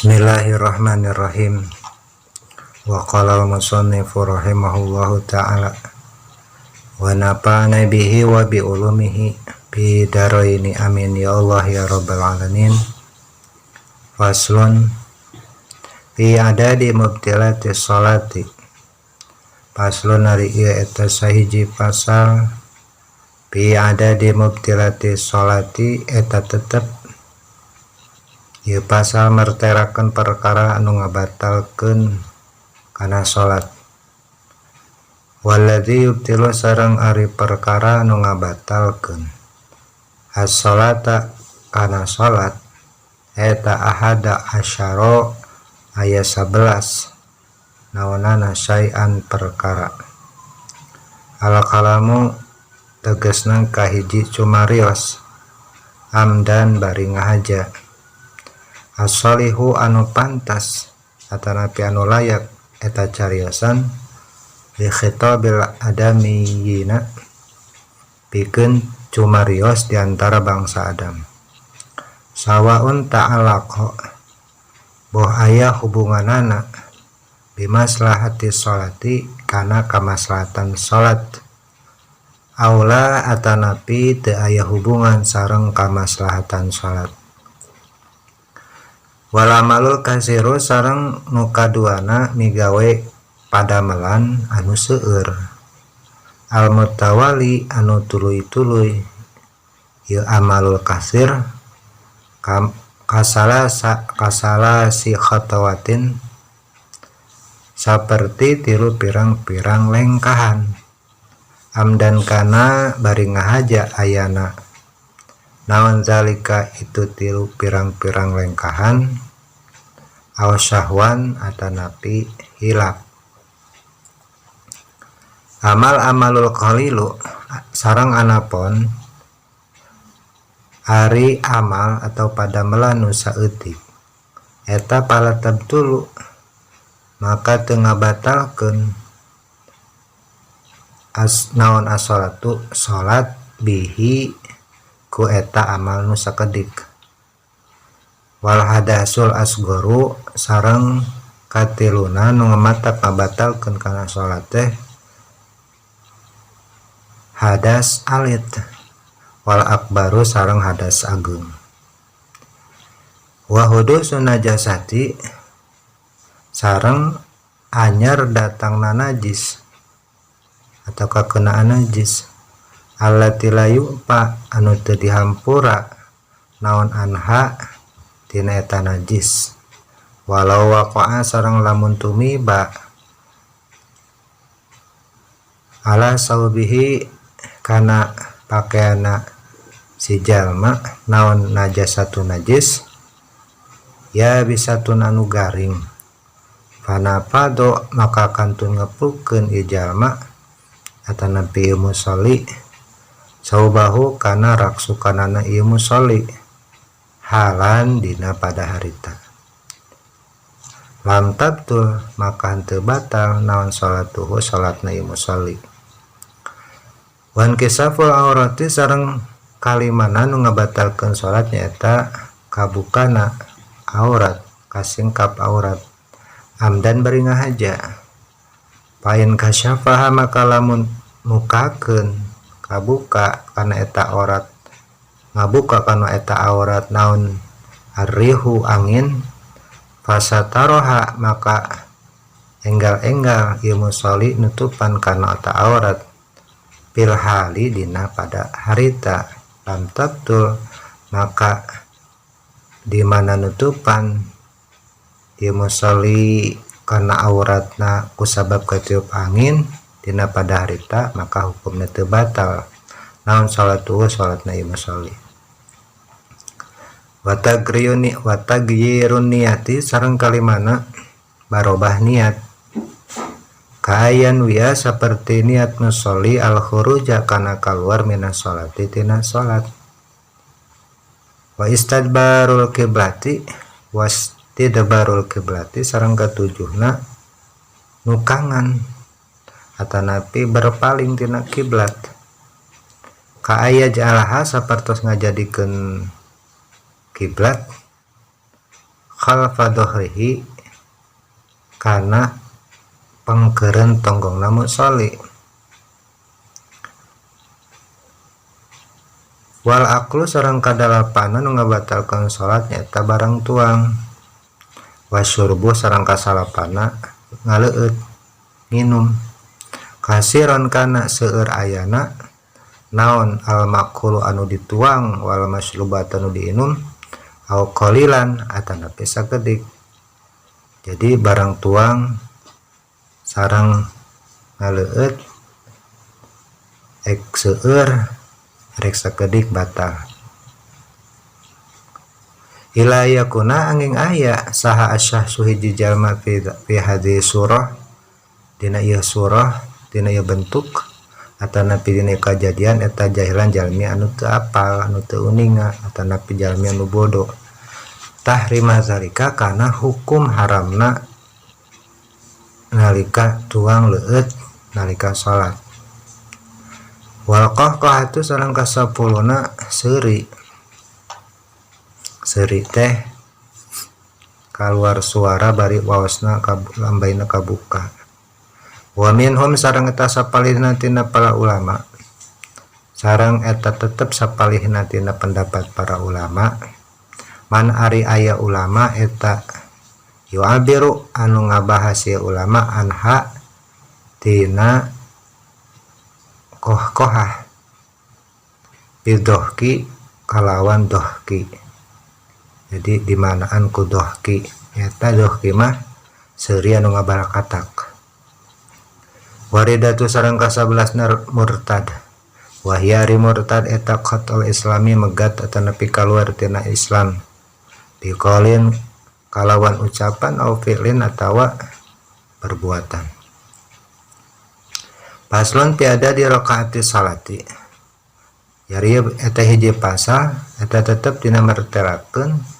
Bismillahirrahmanirrahim. Wa qala al-musannifu rahimahullahu ta'ala wa nafa'ana bihi wa bi ulumihi bi daraini, amin ya Allah ya rabbal alamin. Faslun fi adadi mubtilati salati. Faslun, ari ieu eta sahiji pasal, fi adadi mubtilati salati, eta tetep ieu pasal merterakeun perkara anu ngabatalkeun kana salat. Walladzi yubtilu, sareng ari perkara anu ngabatalkeun, as-salata, kana salat, eta ahada asyara, aya 11 naonana, syai'an, perkara. Al kalamu, tegesna kahiji cumarios, amdan, bari ngahaja, as-sholihu, anu pantas atanapi anu layak eta cariosan, li khitabil adamiyina, pikeun cumarios di antara bangsa Adam, sawaun ta'alaqa, boh aya hubunganana, bimaslahati sholati, kana kamaslahatan salat, aula, atanapi teu aya hubungan sareng kamaslahatan salat. Wal amalul kasiru, sareng nu kaduana migawe padamelan anu seueur, al mutawali, anu tuluy-tuluy ieu amalul kasir, kasala kasala si khatawatin, saperti tilu pirang-pirang lengkahan, amdan, kana bari ngahaja ayana naon zalika, itu tilu pirang-pirang lengkahan, aw sahwan, atanapi hilap. Amal amalul qalilu, sareng anapon ari amal atau padamelan nu saeutik, eta fala tabtulu, maka teu ngabatalkeun as naon as-sholatu, salat, bihi, ku eta amal nu sakedik. Wal hadasul asgharu, sareng katiluna nu matak ngabatalkeun kana salat teh hadas alit, wal akbaru, sareng hadas ageung. Wa hudusun najasati, sareng anyar datangna najis atau kakenaan najis, allati la yu'fa, anu teu dihampura naon anha, tina eta najis. Walau waqa'a, sareng lamun tumiba, ala saubihi, kana pakaianna si jalma naon najasatu, najis, ya bisatun, anu garing, fanafado, maka kantun ngeplukeun ieu jalma atanapi ieu musolli, saubahu, kana raksukanana ieu musolli, halan, dina pada harita, lam tabtul, maka henteu batal naon salatuhu, salatna ieu musolli. Wan kisaful aurati, sareng kalimana nu ngabatalkeun salat nyaeta kabukana aurat, kasingkap aurat, amdan, bari ngahaja. Pain kasyafaha, maka lamun mukakeun, kabuka kana eta aurat, ngabuka kana eta aurat naon arrihu, angin, fasataroha, maka enggal-enggal ieu musolli nutupan kana eta aurat, fil hali, dina pada harita, lam tabtul, maka di mana nutupan ieu musolli kana auratna kusabab katiup angin dina pada harita, maka hukumna teu batal naon salatuhu, salatna ieu musolli. Watagriyuni watagyirun niyati, sareng kalimana barobah niat, kayan wia, seperti niat musolli, al khuruja, kana keluar, minas sholati, tina salat. Wa istadbarul kiblati, wastidbarul kiblati, sareng katujuhna nukangan atanapi berpaling tina kiblat, kaaya ja'alaha, sapertos ngajadikeun kiblat. Khalfa dhahrihi kana pengkeureun tonggongna musolli. Wal aklu sareng kadalapana nu ngabatalkeun salat nyaeta barang tuang. Wasyurbu sareng kasalapana ngaleueut nginum. Kasiron kana seueur ayana naon al makulu anu dituang wal masyrubatu anu diinum au qalilan atanapi sakedik. Jadi barang tuang sareng ngaleueut ek seueur rek sakedik batal. Ila yakuna angin aya saha asyahsu hiji jalma fi hadhihi surah dina ieu surah dina ieu bentuk atanapi dina kajadian eta jahilan jalmi anu teu apal anu teu uninga atanapi jalmi anu bodoh. Tahrima zalika kana hukum haramna nalika tuang leueut nalika salat. Wal qahqahatu sareng kasapuluna seuri. Seuri teh kaluar suara bari waosna lambaina kabuka. Wa minhum sareng eta sapalihna tina para ulama. Sareng eta tetep sapalihna tina pendapat para ulama. Man ari aya ulama eta yu'abiru anu ngabahas ieu ulama anha tina kohkohah bidohki kalawan dohki. Jadi dimanaan ku dohki eta dohki mah seuri anu ngabarakatak. Waridatu sareng kasabelasna murtad. Wahya ari murtad eta qatal islami megat atanapi kaluar tina Islam biqaulin kalawan ucapan au fi'lin atawa perbuatan. Paslon tiada di rakaati salati. Yari eta hiji pasal eta tetep dina mertelakeun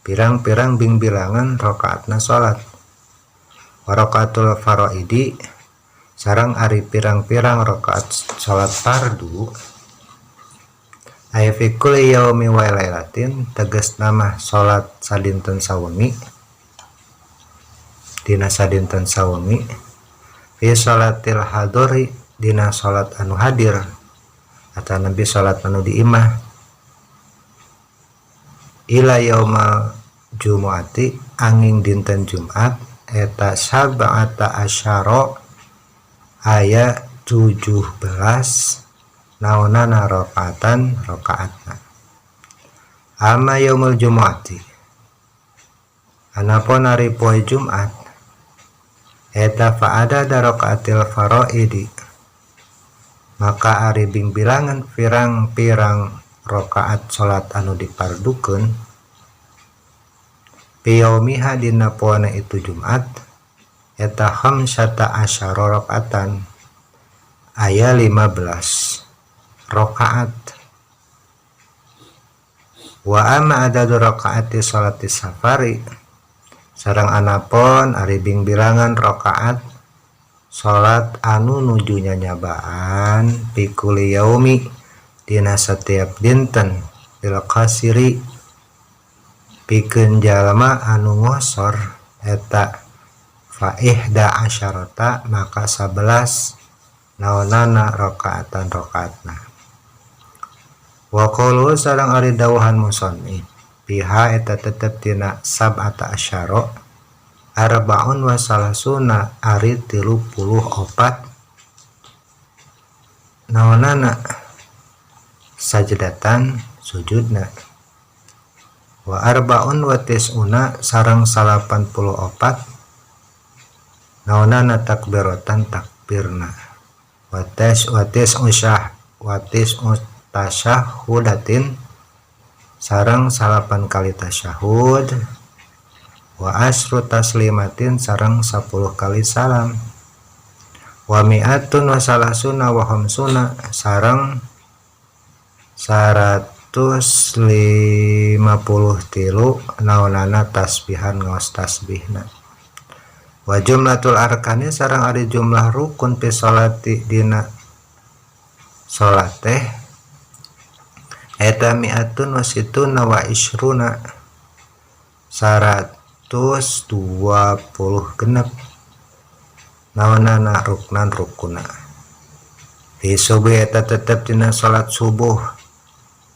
pirang-pirang bingbilangan rakaatna salat. Wa rakaatul faraidi sareng ari pirang-pirang rakaat salat fardu aya fi kulli yaumi wa lailatin tegasna mah salat sadinten sawengi dina sadinten sawengi fi salatil hadori dina salat anu hadir atanapi salat anu di imah ila yaumal jumuati angin dinten Jumat eta sab'ata asyara aya 17 naonana rakaatan rakaatna. Ama yaumul jumuati anapun ari poe Jumat eta fa'ada darakaatil faraidi maka ari bingbilangan pirang-pirang rakaat salat anu dipardukeun piyaumiha dina poena itu Jumat eta khamsata asyara rakaatan aya 15 rakaat. Wa amma adadu rakaati salati safari sareng anapun ari bingbilangan rakaat salat anu nuju nyanyabaan pikuli yaumi dina setiap dinten bil qasiri pikeun jalma anu ngosor eta fa ihda asyarata maka 11 naonana rakaatan rakaatna. Wa qaulu sareng ari dawuhan musannif biha eta tetep tina sab'ata asyara arbaun wa salasuna ari 34 naonana sajdatan sujudna. Wa arbaun wa tis'una sareng 84 naonana takbiratan takbirna. Wa tis'u syah wa tis'u tasyahudatin sareng 8 kali tasyahud. Wa asru taslimatin sareng 10 kali salam. Wa mi'atun wa salasuna wa khamsuna sareng 153 naonana tasbihan ngaos tasbihna. Wa jumlatul arkani sareng ari jumlah rukun fi sholati dina salat teh eta mi'atun wa situna wa isruna 123 126 naonana ruknan rukuna fi subuh eta tetep dina salat subuh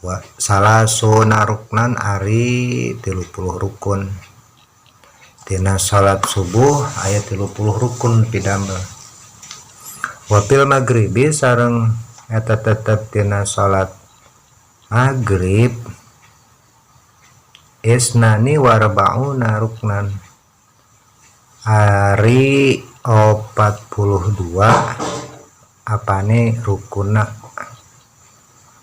wa salasuna ruknan ari 30 rukun tina salat subuh aya 30 rukun pidamel wa fil maghribi sareng eta tetep tina salat maghrib isnani warbauna ruknan ari 42 apane rukunna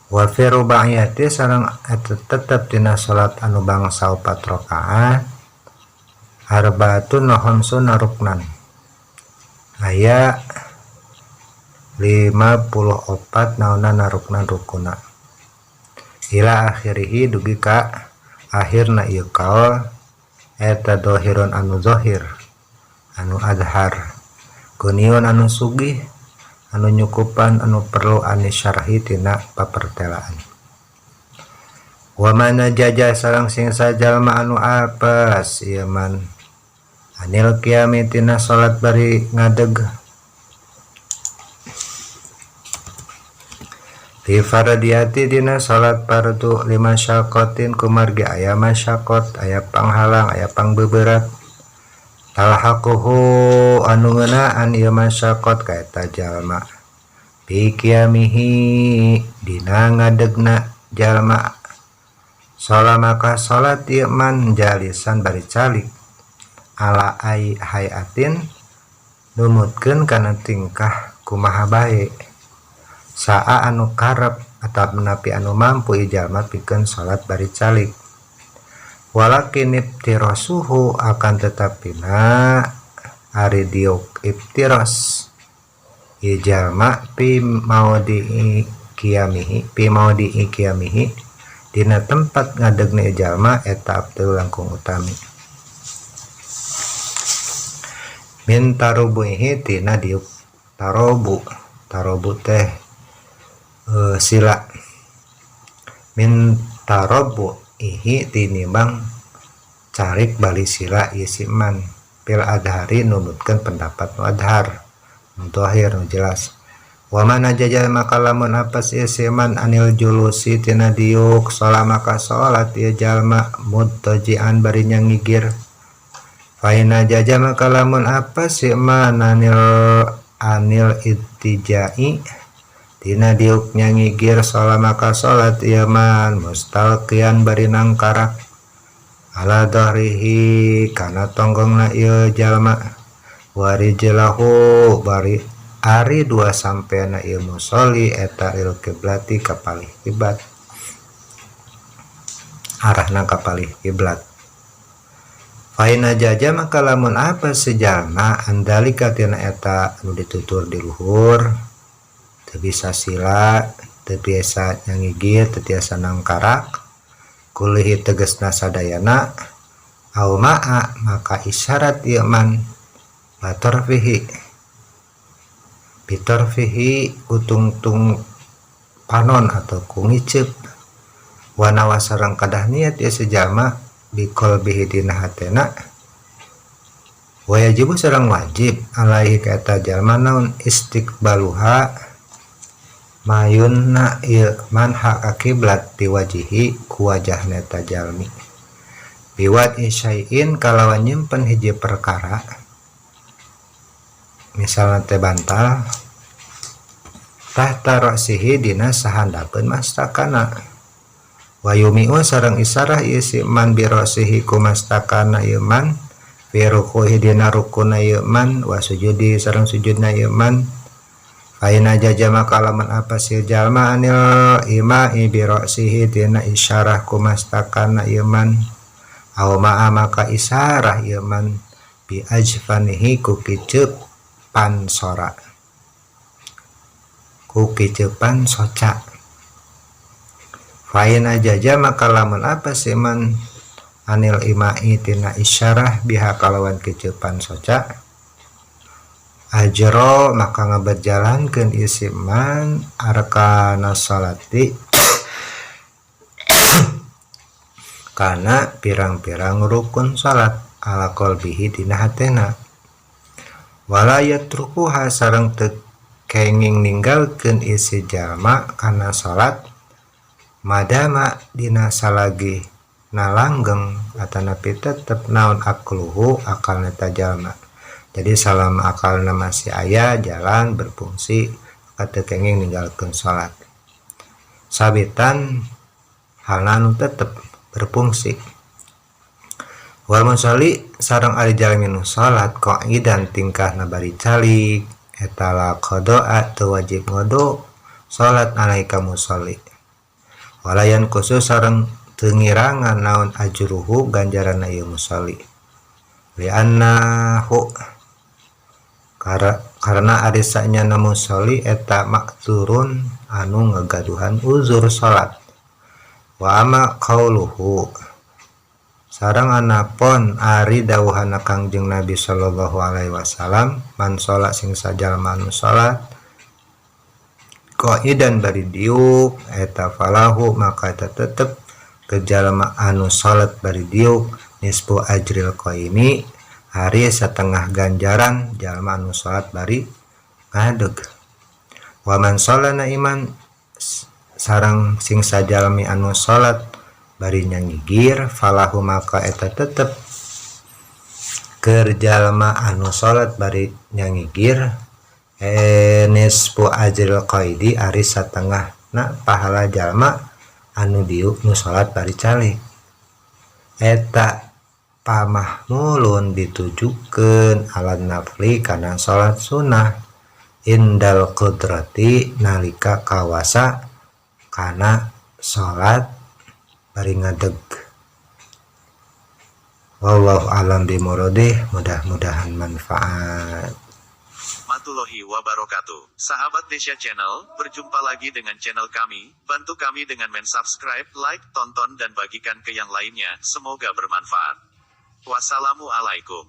wa fi rubaiyati sareng eta tetep tina salat anu bangsa 4 rakaat arbaatun wa khamsuna ruknan aya 54 naonana ruknan rukuna ila akhirihi dugi ka akhirna ieu kaul eta dohirun anu zahir anu adhar guniun anu sugih anu nyukupan anu perlu anisyarhi tina papertelaan wa mana jaja sareng sing sajalma anu apes ieu man anil qiyami tina salat bari ngadeg fi faradiyati dina salat fardu lima syaqatin kumargi aya masyaqat aya panghalang aya pangbeberat talhaquhu anu ngeunaan ieu masyaqat ka eta jalma bi qiyamihi dina ngadegna jalma salat maka salat ieu man jalisan bari calik ala ai hayatin numutkeun kana tingkah kumaha bae saa anu karep atau menapi anu mampu jalma pikeun salat bari calik walakin iftirasuhu akan tetapina ari diuk iftiras ieu jalma pi maudi qiyamihi dina tempat ngadegna jalma eta abdul langkung utami min tarubuhi tina diuk tarobu tarobu teh sila min tarobu ihi tinimbang carik bali sila ieu si man fil adhari numutkeun pendapat nu adhar nu zahir nu jelas wa man jaja maka lamun apes ieu si man anil julusi tina diuk salat maka salat ieu jalma mudtajian bari nyangigir fa ina jaja maka lamun apes si man anil ittijai dina diuk nyangigir salat maka salat ieu man mustalqian bari nangkarak ala dahrihi kana tonggongna ieu jalma warijlahu bari ari dua sampeana ieu musolli eta il kiblati ka palih kiblat arahna ka palih kiblat fa ina jaja maka lamun apa si jalma andalika tina eta anu ditutur di luhur teu bisa sila teu biasa nyangigir teu tiasa nangkarak kulihi tegesna sadayana au ma'a maka isyarat ieu man batorfihi bitorfihi utungtung panon atau ku ngiceup wanawa sareng kadah niat ieu si jalma biqalbihi dina hatena wajibu sareng wajib alaihi ka eta jalma naon istiqbaluha mayunna ieu manha ka kiblat biwajihi ku wajahna eta jalmi biwat syai'in kalawan nyimpen hiji perkara misalna teh bantal tahta ra'sihi dina sahandapeun mastakana wa yumi'u sareng isarah ieu si man bi ra'sihi ku mastakana ieu man fi rukuhi dina rukuna ieu man wa sujudi sareng sujudna ieu man aina jaja maka lamun apa si jalma anil ima'i bi ra'sihi dina isyarah ku mastakana ieu man aw ma'a maka isyarah ieu man bi ajfanihi ku kiceupan sora ku kiceupan soca fa in ajaja maka lamun apa si man anil ima'i tina isyarah biha kalawan kiceupan soca ajro maka ngaberjalankeun ieu si man arkana salati kana pirang-pirang rukun salat ala qalbihi dina hatena wala yatrukuha sareng teu kenging ninggalkeun isi jalma kana salat madama dina salagi nalanggeng atanapi tetep naon akluhu akalna eta jalma. Jadi salama akalna masih aya jalan berfungsi maka teu kenging ninggalkeun salat. Sabitan halna anu tetep berfungsi. Wal musolli sareng ari jalmi nu salat qaidan tingkahna bari calik eta la qada'a teu wajib ngodo salat alaika musolli. Walayan khusus sareng teu ngirangan naon ajruhu ganjaranna ieu musolli. Li'annahu karena ari sanyana musolli eta makdzurun anu ngagaduhan uzur salat. Wa ama qauluhu sareng anapon ari dawuhana Kangjeng Nabi sallallahu alaihi wasallam man sholat sing sajalma anu salat qaidan bari diuk eta falahu maka eta tetep ke jalma anu salat bari diuk nisfu ajril qaimi ari setengah ganjaran jalma anu salat bari ngadeg. Wa man sholana iman sareng sing sajalmi anu salat bari nyangigir falahu maka eta tetep keur jalma anu salat bari nyangigir nisfu ajril qaidi ari satengahna pahala jalma anu diuk nu salat bari calik. Eta pamahmulun ditujukeun ala nafli kana salat sunnah indal qudrati nalika kawasa kana salat bari ngadeg. Wallahu alam bimuradih, mudah-mudahan manfaat. Warahmatullahi wabarakatuh. Sahabat Desya Channel, berjumpa lagi dengan channel kami. Bantu kami dengan men-subscribe, like, tonton dan bagikan ke yang lainnya. Semoga bermanfaat. Wassalamualaikum.